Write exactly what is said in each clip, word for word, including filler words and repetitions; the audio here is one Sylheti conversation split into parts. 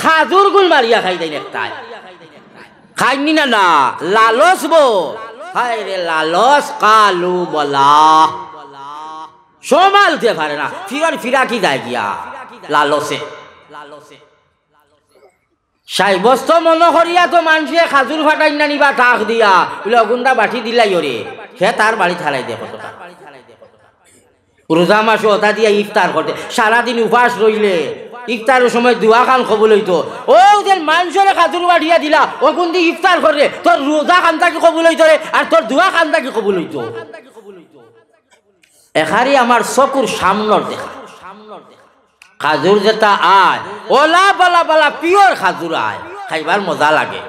খাজুর গুল মারিয়া খাই দেইন একটায়। খাইনি না, না, লালচ বো। হায় রে লালচ, কালু বলা। সমালতে পারে না, ফিরর ফিরাকি যায় গিয়া লালচে। সাব্যস্ত মনো করিয়া তো মানষে খাজুর ফাটাইন না নি বা টাক দিয়া, বুলে অগুন্দা বাটি দিলাই ওরে, হে তার বাড়ি থালাই দে কতটা। রোজা মাসো ওটা দিয়া ইফতার করতে, সারাদিন উপাস রইলে ইফতারর সময় দোয়া খান কবুল অইতো। ও যে মানষরে খাজুর বাটিয়া দিলা, অগুন দি ইফতার করে, তোর রোজা খান থাকি কবুল অইতো রে, আর তোর দোয়া খান থাকি কবুল অইতো। এখারি আমার চকুর সামনর দেখা। খাজুর যেটা আয়, ওলা বালা বালা পিওর খাজুর আয়, খাইবার মজা লাগে,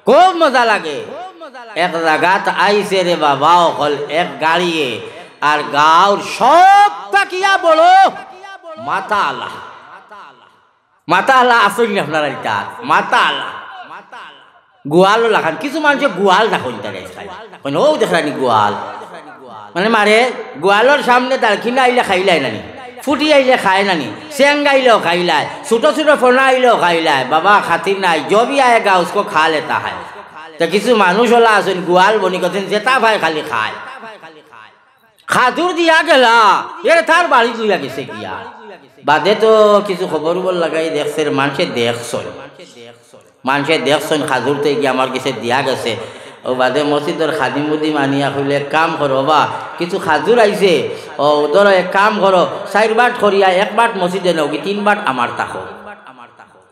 খুব মজা লাগে। এক জাগাত আইছে রে বাবা অকল এক গাড়িয়ে, আর গাঁওর সব থাকিয়া বড় মাথা আলা। মাথা আলা আছইন নি আপনারা ইতা? মাথা আলা। গোয়ালর লাখান, কিছু মানষে গোয়াল ডাকইন তারে আজকাল। কইন, "ও দেখরানি গোয়াল।" মানে মারে, গোয়ালর সামনে দারখিনা আইলে খাইলায় না নি, ফুটি আইলে খায় না নি, চেং আইলেও খাইলায়, ছোট ছোট ফোনা আইলেও খাইলায়। বাবা খাতির নাই, জবি আয়েগা উসকো খা লেতা হায়। তো কিছু মানুষ ওলা আছইন, গোয়াল বনি করছইন, যেটা পায় খালি খায়। খাজুর দিয়া গেলা, এরে তার বাড়ি লইয়া গেছে গিয়া। বাদে তো কিছু খবর উবর লাগাই দেখছে, মানষে দেখছইন, মানষে দেখছইন খাজুর তো গিয়া আমার গেছে দিয়া গেছে। ও বাদে মসজিদর খাদিম মুদিম আনিয়া কইলে, "এক কাম করো বা, কিছু খাজুর আইছে, ও ধরো এক কাম করো, চাইর বাট করিয়া এক বাট মসজিদে নেও, কি তিন বাট আমার থাকো।"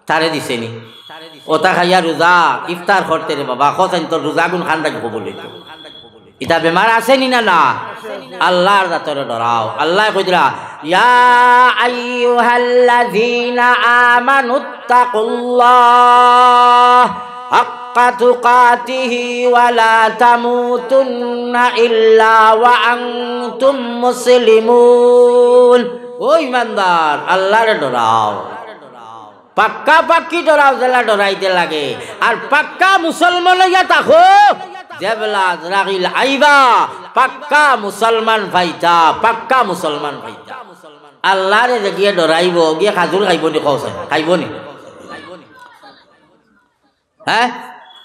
তারে দিছে নি। ওটা খাইয়া রোজা ইফতার করতে রে বাবা, খোঁজ আইন তোর রোজা গুণ খান রাখি কবুল অইতো। ইতা বেমার আছে নি না, না? আল্লাহর জাতরে ডরাও। আল্লায় কইতরা, "ইয়া আইয়ুহাল্লাযীনা আমানুত্তাকুল্লাহ হাক্কা তুকাতিহি ওয়া লা তামুতুন্না ইল্লা ওয়া আনতুম মুসলিমুন।" ও ইমানদার, আল্লাহরে ডরাও। পাক্কা পাক্কি ডরাও, যেলা ডরাইতে লাগে। আর পাক্কা মুসলমান অইয়া থাকো, যেবলা আজরাইল আইবা, পাক্কা মুসলমান পাইতা, পাক্কা মুসলমান পাইতা। আল্লাহরে যে গিয়ে ডরাইবো, গিয়ে খাজুর খাইবো নি, কও চাই? খাইবো নি? হ্যাঁ?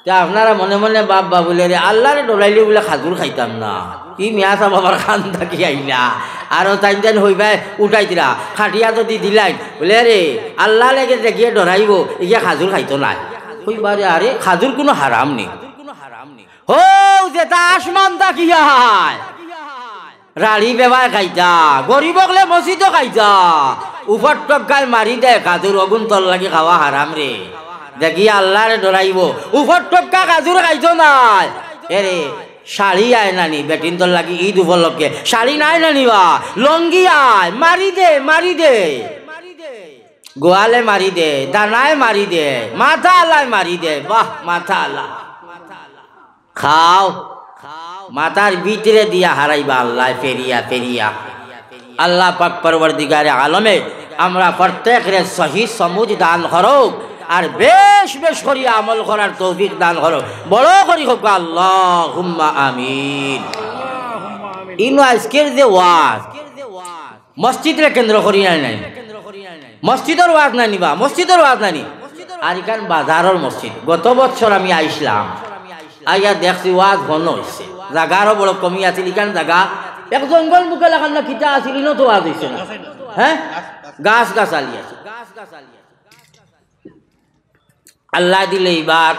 তে আপনারা মনে মনে বাপ বাপ বুলে রে, "আল্লাহরে ডরাইলে বুলে খাজুর খাইতাম না।" ই মিয়া সাব আবার খান থাকি আইলা। আরো তাইন তাইন হইবায় উঠাইতরা, খাটিয়া যদি দিলাইন, বুলে, "রে, আল্লাহ লেগে যে গিয়ে ডরাইবো, ইগিয়ে খাজুর খাইতো নায়।" কইবা রে, "আরে, খাজুর কুনু হারাম নি।" হো, যেটা আসমান থাকি আয়। রাড়ি বেবায় খাইতা, গরিব অকলে মসজিদো খাইতা। উপর টক্কায় মারি দেয় খাজুর, অগুন তোর লাগি খাওয়া হারাম রে। দেখি আল্লাহরে ডরাইবো, উপর টক্কা খাজুর খাইতো নায়। এরে, শাড়ি আয় নানি, বেটিন্তর লাগি ঈদ উপলক্ষে। শাড়ি নাই নানি বা, লঙ্গি আয়, মারি দে, মারি দে। গোয়ালে মারি দে, দানায় মারি দে, মাথা আলায় মারি দে, বাহ, মাথা আলা। খাও, মাথার ভিতরে দিয়া হারাইবা আল্লাহ ফেরিয়া ফেরিয়া। আল্লাহ পাক পরওয়ারদিগারে আলমে আমরা প্রত্যেকরে সহি সমুজ দান করুক, আর বেশ বেশ করি আমল করার তৌফিক দান করুক। বড় করি হোক, আল্লাহুম্মা আমিন। ইনো আজকের যে ওয়াজ, মসজিদরে কেন্দ্র করি নাই নাই, মসজিদর ওয়াজ নাই নিবা, মসজিদর ওয়াজ নাই নি। আর ইখান বাজারর মসজিদ। গত বছর আমি আইসলাম, আইয়া দেখছি ওয়াজ বন্ধ হইছে, জাগারও বড় কমি আছিল। ইখান জাগা এক জঙ্গল মুখে লাখান না কিতা আছিল, ইনো তো ওয়াজ হইছে না। হ্যাঁ, গাছ গাছালি আছে। আল্লাহ দিলে এবার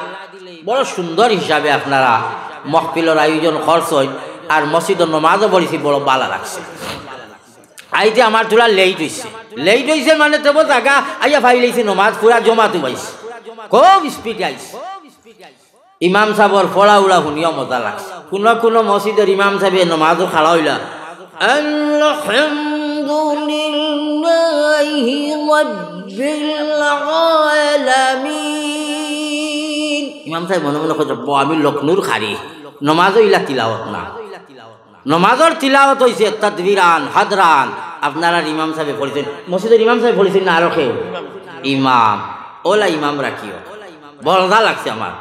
বড় সুন্দর হিসাবে আপনারা মহফিলর আয়োজন করছইন, আর মসজিদর নমাজও পড়ছি, বড় ভালা লাগছে। আইতে আমার থুড়া লেট হইছে, লেট হইছে মানে তবু জাগা আইয়া ফাইলাইছি, নমাজ পুরা জমাত পাইছি, খুব স্পিড আইছে। ইমাম সাবর ফড়া উড়া হুনিয়া মজা লাগছে। কুনো কুনো মসজিদর ইমাম সাবে নমাজও খাড়া হইলা, আলহামদুলিল্লাহি রাব্বিল আলামিন। ইমাম সাবে মনে মনে কইছে, "ব, আমি লখনৌর খারি, নমাজও ইলা তিলাওয়াত না।" নমাজর তিলাওয়াত হইছে তদবিরান, হাদরান। আপনারার ইমাম সাবে পড়ছেন, মসজিদর ইমাম সাবে পড়ছেন না আরো কেউ? ইমাম, ওলা ইমাম রাখিও। বলদা লাগছে আমার,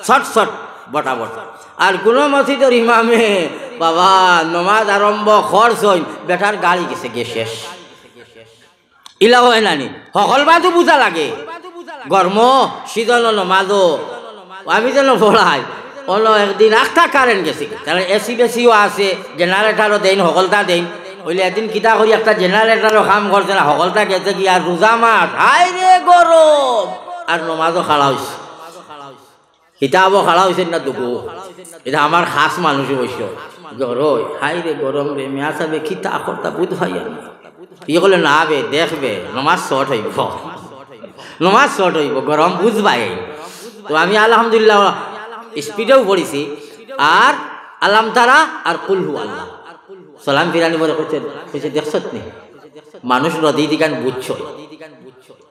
শর্ট শর্ট, বটাবট। আর কুনো মসজিদর ইমামে বাবা নমাজ আরম্ভ করছইন, বেটার গাড়ি গেছে গিয়ে শেষ। ইলা হয় নানি, হকল বাদু বুঝা লাগে। গরমো, সিজনো নমাজো, আমি যেন পড়াই, অনো একদিন আখতা কারেন্ট গেছে, তারা এসি বেসিও আছে, জেনারেটরও দেইন, হকলতা দেইন। অইলে এদিন কিতা করি, একটা জেনারেটরও কাম করছে না, হকলতা গেছে কি, আর রোজা মাস, হায় রে গরম, আর নমাজও খাড়া অইছে। কিতাবও খাড়া অইছে না দুগু। ইটা আমার খাস মানুষ অবশ্য। জ্বর অয়, হায় রে গরম রে, মিয়া সাবে কিতা করতা বুঝ পাইয়ার না। ইয়ে করলে না বে, দেখবে, নমাজ শর্ট অইব। নমাজ শর্ট অইব, গরম বুঝ পাই। তো আমি আলহামদুলিল্লাহ স্পিডেও পড়ছি, আর আলাম তারা আর কুল হু আল্লাহ। সালাম ফিরানি পরে কইছে, কইছে, "দেখছত নি? মানুষ নদী দিকান বুঝছো।"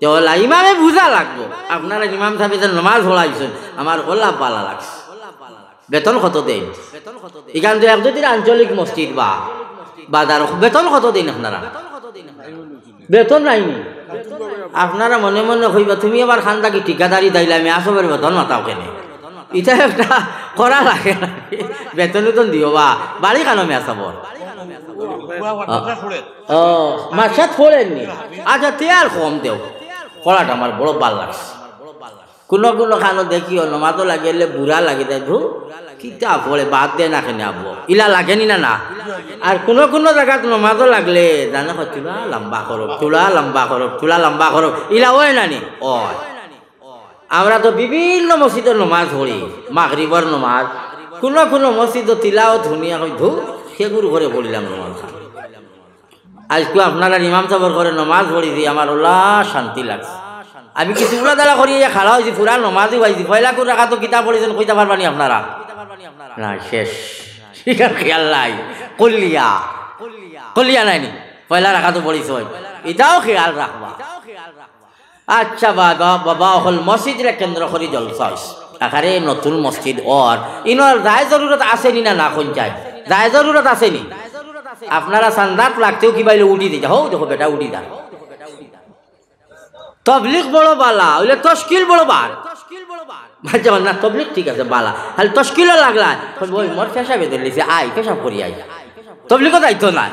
তে অলা ইমামে বুঝা লাগবো। আপনারা ইমাম সাবে যে নমাজ পড়াইছইন, আমার অলা বালা লাগছে। বেতন কত দেইন? ইখান তো এক দুইটির আঞ্চলিক মসজিদ বা বাজার, বেতন কত দেইন আপনারা? বেতন নাই নি? আপনারা মনে মনে কইবা, "তুমি আবার খান্দা কি ঠিকাদারি দাইলা, মিয়া সাবর বেতন মাতাও কেনে?" ইটা একটা করা লাগে না। বেতন উতন দিও বা, বাড়ি কানো মিয়া সাবর? ও, মাসাত পড়েননি? আচ্ছা, তে আর কম দেও। পড়াটা আমার বড় ভালা লাগছে। কুনো কুনো খানো দেখিও, নমাজও লাগিলে বুড়া লাগি যায়, ধু, কিতা পড়ে, বাদ দে না কেনে আব্বু। ইলা লাগেনি না, না? আর কুনো কুনো জাগাত নমাজও লাগলে, জানো কয়, "তুলা লম্বা করো, তুলা লম্বা করো, তুলা লম্বা করো।" ইলা অয় না নি? অয়। আমরা তো বিভিন্ন মসজিদো নমাজ পড়ি, মাগরিবর নমাজ। কুনো কুনো মসজিদো তিলাওত হুনিয়া কই, "ধু, সেগুর ঘরে পড়িলাম নমাজ।" আইজকু আপনারার ইমাম সাবর ঘরে নমাজ পড়িছি, আমার অলা শান্তি লাগছে। আমি কিছু উড়া দাঁড়া করি ইয়া খাড়া অইছি, পুরা নমাজই পাইছি। পয়লা কুন রাকাতো কিতা পড়িছইন কইতা পারবানি আপনারা? না, শেষ। ইটার খেয়াল নাই। কলিয়া। কলিয়া নাই নি? পয়লা রাকাতো পড়িছইন। ইটাও খেয়াল রাখবা। আচ্ছা বাবা, বাবা অকল মসজিদরে কেন্দ্র করি জলসা অইছে। আকারে নতুন মসজিদ অর, ইনোর দায় জরুরত আছে নি না, না কইন চাই? দায় জরুরত আছে নি? আপনারা চান্দাত লাগতেও কিবা অইলে উঠি দিতা, হউ দেখো বেটা উঠি যা। তবলিগ বড় বালা, অইলে তশকিল বড় বার। মাঝে মাঝে না, তবলিগ ঠিক আছে, বালা, খালি তশকিলও লাগলা। কইবো, "ওই মোর পেশাবে ধরলিছে, আই, পেশাব করি আই।" তবলিগও যাইতো না।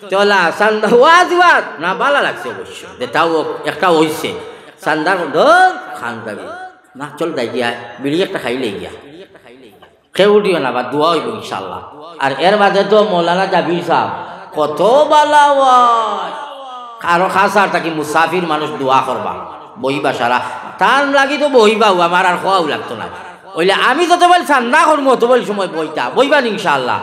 তে অলা চান্দা, ওয়াজ, ওয়াজ। না, বালা লাগছে অবশ্য। যেটা ও-, একটা অইছে। চান্দার ধর, খান যাবি। না, চল যাই গিয়া, বিড়ি একটা খাইলে গিয়া। কেউ উঠিও না, বা দোয়া অইবো ইনশাআল্লাহ। আর এর বাদে তো মৌলানা জাবির সাব, কত বালা ওয়াজ। আরো খাস আর থাকি মুসাফির মানুষ দোয়া করবা। বইবা সারা। তান লাগি তো বইবাউ, আমার আর কওয়াউ লাগতো না। অইলে আমি যত বইল চান্দা করমু, অত বইল সময় বইতা। বইবা নি ইনশাআল্লাহ?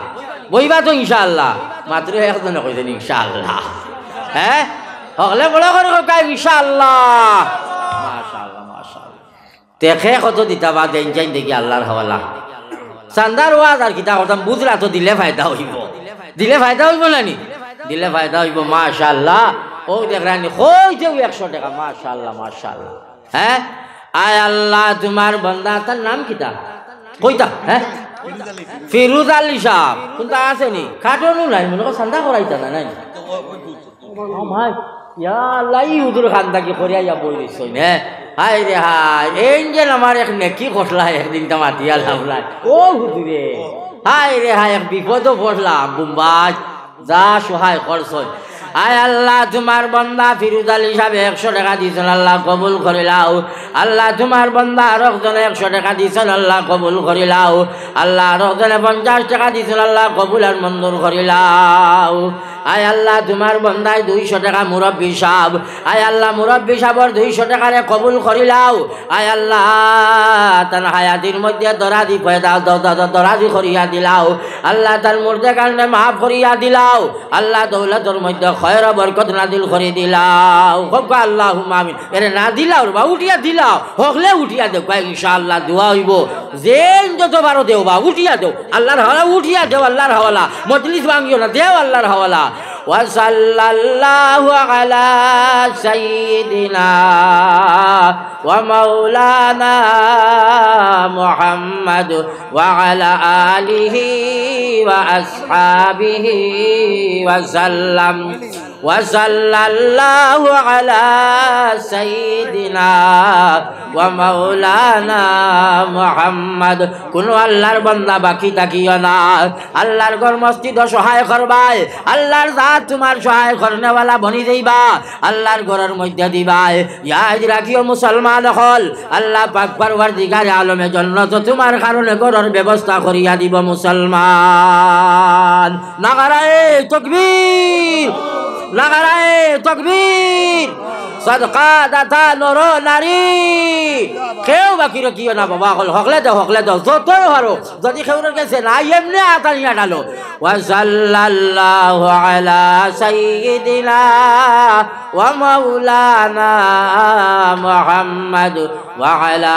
বইবা তো ইনশাআল্লাহ? মাত্র একজনে কইছইন ইনশাআল্লাহ। হ্যাঁ? হকলে বড় করি কউক্কা ইনশাআল্লাহ। মাশাআল্লাহ, মাশাআল্লাহ। তে কে কত দিতা বা দেইন চাইন দেখি আল্লার হাওলা। চান্দার ওয়াজ আর কিতা করতাম, বুঝরা তো দিলে ফায়দা অইবো। দিলে ফায়দা অইবো না নি? দিলে ফায়দা অইবো, মাশাআল্লাহ। অউ দেখরানি, কইতেউ একশো টেকা, মাশাআল্লাহ, মাশাআল্লাহ। হ্যাঁ? আয় আল্লাহ, তুমার বন্দা, তার নাম কিতা? কইতা, হ্যাঁ? ফিরোজ আলী সাব, কুনতা আছে নি? কার্ডও নাই, মনো কয় চান্দা করাইতা না, নাই? ও ভাই, ইয়া আল্লাহ, ই হুজুর খান থাকি করিয়া ইয়া বই রইছইন, হ্যাঁ? হায় রে হায়, এইন যেন আমার এক নেকি করলা, একদিন তা মাতিয়া লাভলাই। ও হুজুরে, হায় রে হায়, এক বিপদো পড়লাম, বোম্বাই। যা সহায় করছইন। আয় আল্লাহ, তুমার বন্দা ফিরোজ আলী সাবে একশো টেকা দিছইন, আল্লাহ কবুল করিলাও। আল্লাহ, তুমার বন্দা আরক জনে একশো টেকা দিছইন, আল্লাহ কবুল করিলাও। আল্লাহ, আরক জনে পঞ্চাশ টেকা দিছইন, আল্লাহ কবুল আর মঞ্জুর করিলাও। আয় আল্লাহ, তুমার বন্দায় দুইশো টেকা মুরব্বি সাব, আয় আল্লাহ, মুরব্বি সাবর দুইশো টেকারে কবুল করিলাও। আয় আল্লাহ, তান হায়াতির মধ্যে দরাজি পয়দা, দ-, দ-, দ-, দরাজি করিয়া দিলাও। আল্লাহ, তান মুর্দেগানরে মাফ করিয়া দিলাও। আল্লাহ, দৌলতর মধ্যে খয়র বরকত নাজিল করি দিলাও। কউক্কা আল্লাহুম্মা আমিন। এরে না দিলাও রে বা, উঠিয়া দিলাও। হকলে উঠিয়া দেউক্কা, ইনশাআল্লাহ দোয়া অইবো। যেইন যত পারো দেও বা, উঠিয়া দেও। আল্লার হাওলা উঠিয়া দেও, আল্লার হাওলা। মজলিস ভাঙ্গিও না, দেও আল্লার হাওলা। وصلى الله على سيدنا ومولانا محمد وعلى آله وأصحابه وسلم. وصلى الله على سيدنا ومولانا محمد। কুনু আল্লার বান্দা বাকি থাকিও না। আল্লার ঘর মসজিদো সহায় করবায়, আল্লার জাত তুমার সহায় করনেওয়ালা বনি যাইবা, আল্লার ঘরর মধ্যে দিবায়। ইয়াদ রাখিও মুসলমান অকল, আল্লা পাক পরওয়ারদিগারে আলমে জন্নতো তুমার কারণে ঘরর ব্যবস্থা করিয়া দিবো মুসলমান। নারায়ে তকবীর, নারায়ে তকবীর। সদকা দাতা নর নারী, কেউ বাকি রাখিও না বাবা, হকল, হকলে দেও, হকলে দেও, যতই পারো। যদি কেউর গেছে নাই, এমনে আত আনিয়া ঢালো। وصلى الله على سيدنا ومولانا محمد وعلى